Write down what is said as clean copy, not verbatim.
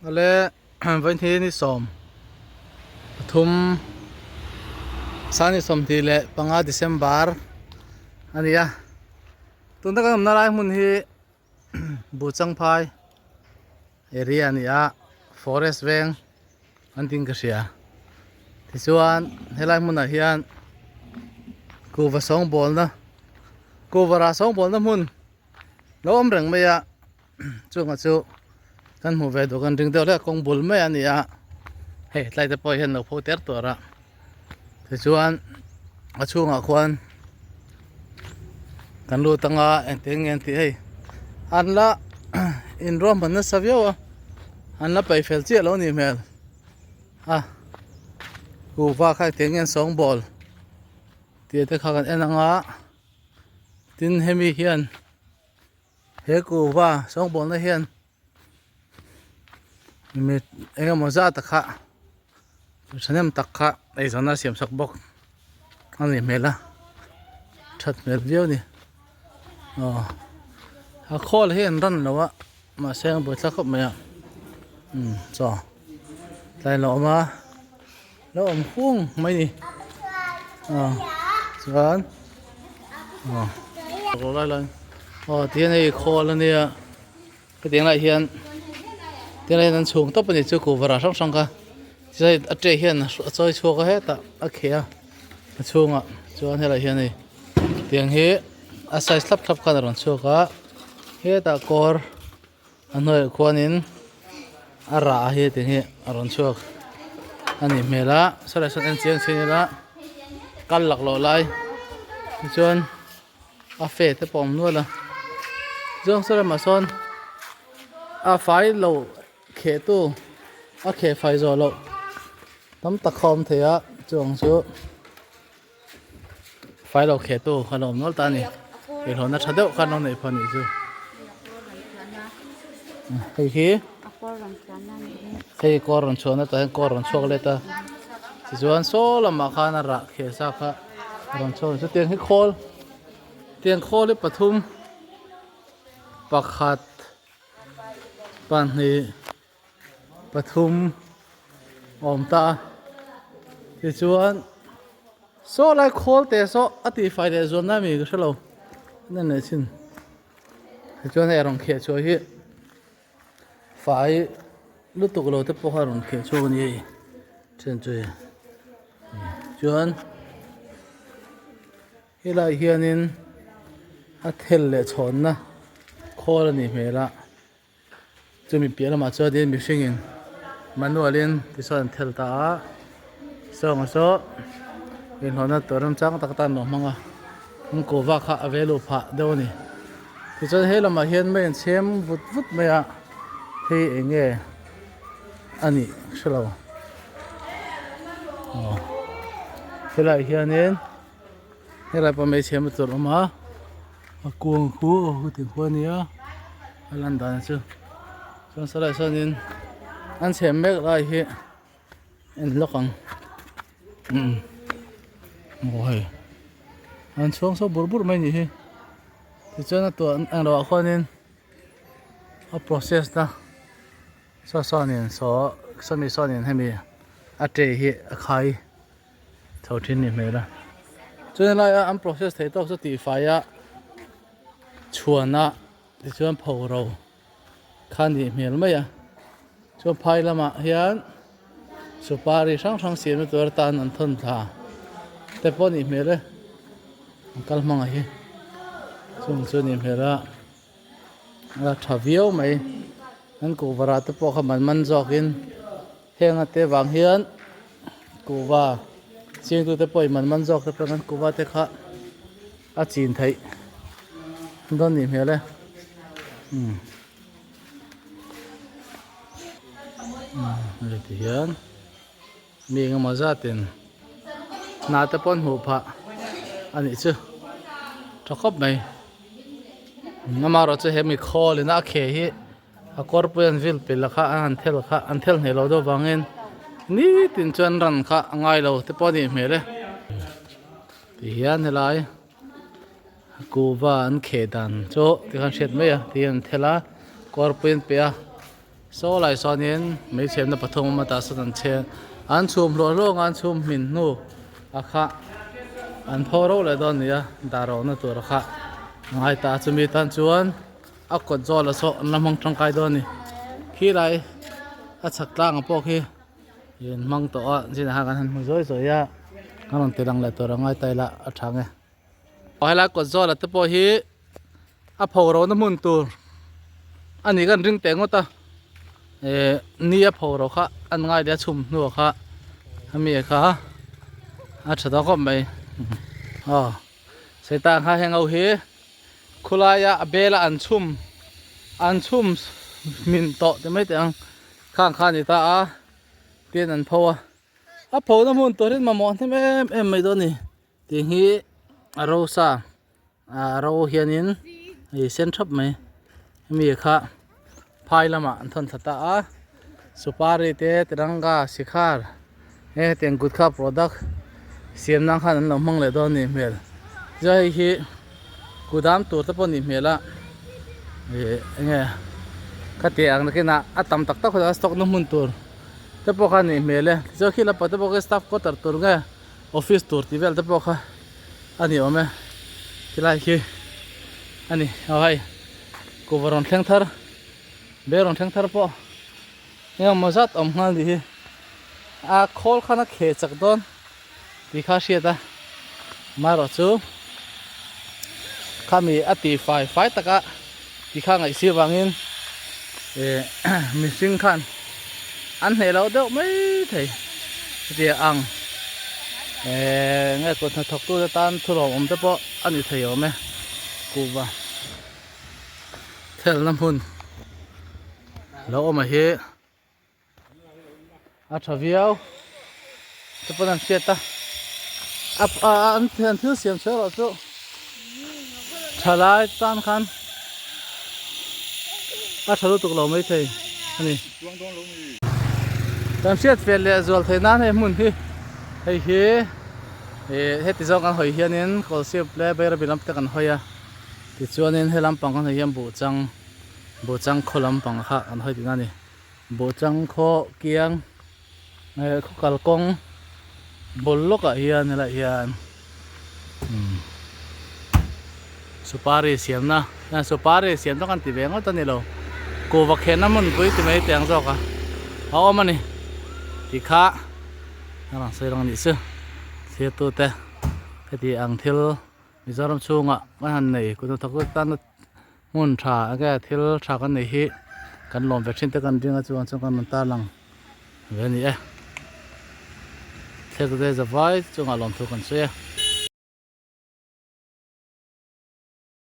Ale vawiin ni 13 sani 25 December a ni a tuna kan awmna lai hmun hi Buhchangphai area a ni a forest veng an tin ka hria tichuan helai hmunah hian kuhva sawngbawlna kuhva rah sawngbawlna hmun lo awm reng mai a chungah chu kan hmuh ve duh kan ring deuh hlek a kawng bul mai a ni a hei tlai te pawh hian lo pho ter tuar a tichuan a chhungah khuan kan lut anga engtin nge an tih hei an la inruahman nasa viau a an la peih fel chiah lo a nih hmel a kuhva kha engtin nge an sawngbawl tih te kha kan en anga tin hemi hian he kuhva sawngbawlna hian mi eng emaw zat a kha thahnem tak kha eizawnna a siam sak bawk a nih hmel a that hmel viau a ni aw a khawl hi an ran lo a mahse an buaithlak khawp mai a umm chaw tlai lo awm a lo awm hung mai a ni aw chuan aw aw tihian hei khawl a nia. Hetiang lai hian tiang lai hian an chhung tawp a ni chu kuhva rah hrang hrang kha tichuan a tray hian a chawi chhuak a hetah a kheh a a chhungah chuan helaiah hian hei tiang hi a size thlap thlap khan a rawn chhuak a hetah kawr a hnuaiah khuanin a rah hi tiang hi a rawn chhuak a nih hmel a sawlai sawn en chiang chhin ila kal laklawh lai tichuan. A fe te pawh a awm nual a chuan saw lamah sawn a fai lo kheh tu a kheh fai zawh loh tam tak kha a awm thei a chuang chu fai lo kheh tu kha a lo awm nual ta a ni eihlawhna tha deuh kha an lo neih phah a nih chu hei hi hei kawr rawn chhuahna tah hian kawr rawn chhuak let a tichuan saw lamah khan a rah kheh sa kha. Rawn chhuak chu tiang hi khawl tiang khawl hi pathum pakhat pahnih pathum a awm ta a tichuan saw lai khawl te saw a tihfai leh zuam na ami ka hrelo a en leh chin tichuan hei a rawn kheh chhuah hi fai lutuk lo te pawh kha a rawn kheh chhuak a ni hei then chu hei chuan helaiah hianin a thel leh chhawnna khawl a nih hmel a chumi piah lamah chuanin mihringin manual in tisawn an thel ta a sawnga saw inhlawhna tur remchang tak atan lo hmang a an kuhva kha a ve luh phah deuh a ni tichuan he lamah hian mei an chhem vut vut mai a hei eng nge a nih hre lo aw helaiah hianin helai pawh mei chhem tur a awm a a kuang khu heti khu a nia a lan dan chu chuan sawlaiah sawnin an chhem mek lai hi en hlawk ang umm maw hei an chhuang saw bur bur mai a nih hi tichuan a tuah englo ah khuanin a process na saw sawnin saw sawmi sawnin hemi a tray hi a khai chho thin a nih hmel a chuan helaia an process theih tawk chu tihfai a chhuan a tichuan phoro kha nih hmel mai a chuan phai lamah hian supari hrang hrang siamna tur atan an thawn thla te pawh a nih hmel e an kal hmang a hi chung chu a nih hmel a a tha viau mai an kuhva rah te pawh kha man man zawkin heng a te vang hian kuhva chingtute pawhin man man zawk te pawh an kuhva te kha a chin theih dawn nih hmel e umm umm hei ti hian mi engemaw zatin hna te pawh an hmuh phah a nih chu tha khawp mai amaherawhchu he mi khawl in a kheh hi a kawr pui an vil pilh kha an han thel kha an thel hneh loh deuh vangin nitin chuan ran kha a ngai lo te pawh a nih hmel e. Ti hian helai kuhva an kheh dan chu tikhan hriat mai a ti hian an thel a kawrpui an pe a. Saw lai sawnin mei chhemna pathum awm a tah sawn an chhe an chhum hluah hluah ang a an chhum hmin hnu a kha an pho reuh leh dawn a ni a dah rauhna tur a kha a ngai ta a chumi tan chuan a kawt zawl ah saw an la hmang tangkai dawn a ni khi lai a chhak tlang ah pawh khi in hmang tawh a zinah khan kan han hmu zawi zawi a kan rawn ti lang leh tur a ngai ta ila a tha nge aw helai kawt zawl ah te pawh hi a pho ro na hmun tur a nih kan ring teh ngawt a eh ni a pho ro kha an ngai leh a chhum hnuah kha hemi kha a tha dawn khawp mai aw satan kha heng ho hi khawlaia a bela an chhum an chhum hmin tawh ti mai teh ang khang kha a ni ta a tin an pho a a pho na hmun tur hi mamawh hnem em em mai dawn a ni tih hi a rosa a ro hianin hei sen thap mai hemi kha phai lamah an thawn thla ta a supari te tiranga sikhar he hetiang gutkha product siam nan khan an lo hmang leh dawn a nih hmel chuan hei hi kudam tur te pawh a nih hmel a ih enge khati ang nakinah a tam tak tak hunah stock na hmun tur te pawh kha a nih hmel e tichuan khi lampang te pawh khi staff quarter tur nge office tur tih vel te pawh kha a ni awm e tilai khi a ni aw hei kuhva rawn thleng thar be rawn thleng thar pawh eng emaw zat awm nghal ni hi a khawl khan a kheh chak dawn tih kha a hriat a amaherawh chu khami a tih fai fai taka tih kha ngaih si avangin eh mihring khan an hneh loh deuh mai thei hetiang ang eh nge kut hnathawk tute tan thurâwm awm te pawh a ni thei awm e kuhva thelna hmun lo awm a hi. A tha viau te pawn an hriat a a a an an thil siam chhe erawh chu thalai tan khan a tha lutuk lo maithei a ni kan hriat fel leh zual theih nan hei hmun hi hei hi ih heti zawng kan hawi hianin kawlsip leh bairabi lam te kan hawi a tichuanin he lampang kan hawi hian buhchang buhchang khaw lampang kha kan hawi tihna a ni. Buhchang khaw kiang eh khaw kalkawng bul lawkah hian helaiah hian umm supari siamna supari siam chu kan ti ve ngawt a ni lo kuhva khenna hmunpui ti mai teh ang zawk a a awm a ni tih kha a rawn sawi rang a nih chu thlir tute heti ang thil Mizoram chhungah kan han nei kut hnathawk te tan hmun tha enge thil tha kan neih hi kan lawm ve thin te kan ring a chuan chuan kan rawn tarlang ve a ni e thlir te zavai chungah lawmthu kan sawi a.